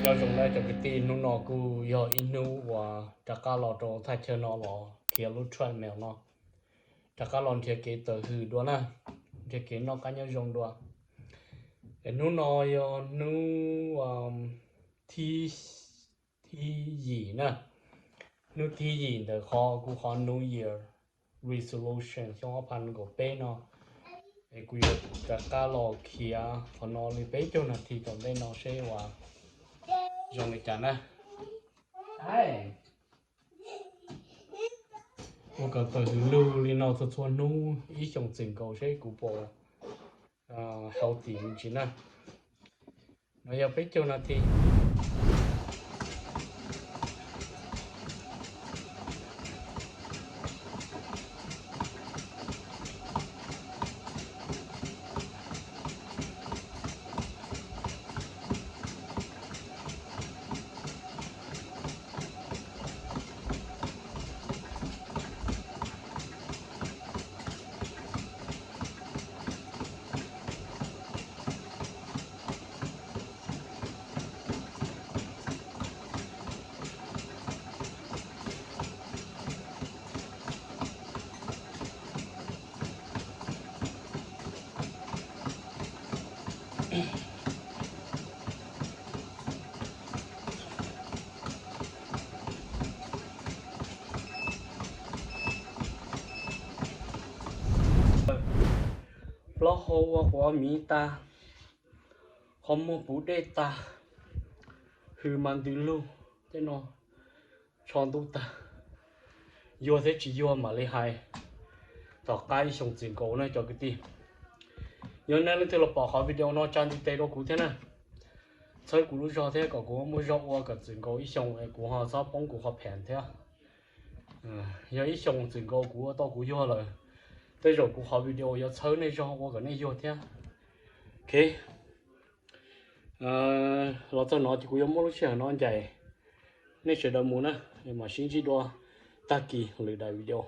Nyob zoo na cov kwv tij, hnub no kuj yog ib hnub uas rov qab los rau thaj chaw no los khiav lub treadmill no, rov qab los nrhiav kev tawm hws dua na, nrhiav kev noj qab nyob zoo dua. Es hnub no yog hnub thib, thib yim na, hnub thib yim ntawm qhov kuv qhov New Year resolution xyoo ob phav nees nkaum peb no. Es kuv yuav rov qab los khiav qhov no li peb caug nas this tom ntej no seb uas zoo li cas na. Ua kom tawm hws lug li no txhua txhua hnub ib xyoos txwm nkaus seb kuv puas healthy me ntsis na. No yog peb caug nas this. Plaub hau ua quav miv tag, qhov muag puv dej tag, hws mas ntws lug tej no, tsho ntub tag. Yuag thiab tsis yuag mam li hais tom qab ib xyoos txwm nkaus na cov kwv tij. Yog nej leej twg los pom qhov video no tsa ntiv tes rau kuv thiab na, txhawb kuv lub zog thiab kom kuv muaj zog ua kom txwm nkaus ib xyoos es kuv ho txhob poob kuv qhov pheem thiab. Yog ib xyoos txwm nkaus kuv ua tau kuv yuag lawm, tej zaum kuv qhov video yuav txhawb nej zog ua kom nej yuag thiab. Ok, los txog no ces kuv yuav muab lub sij hawm no ncaim nej sawv daws mus na, mam sib ntsib dua tag kis lwm daim video.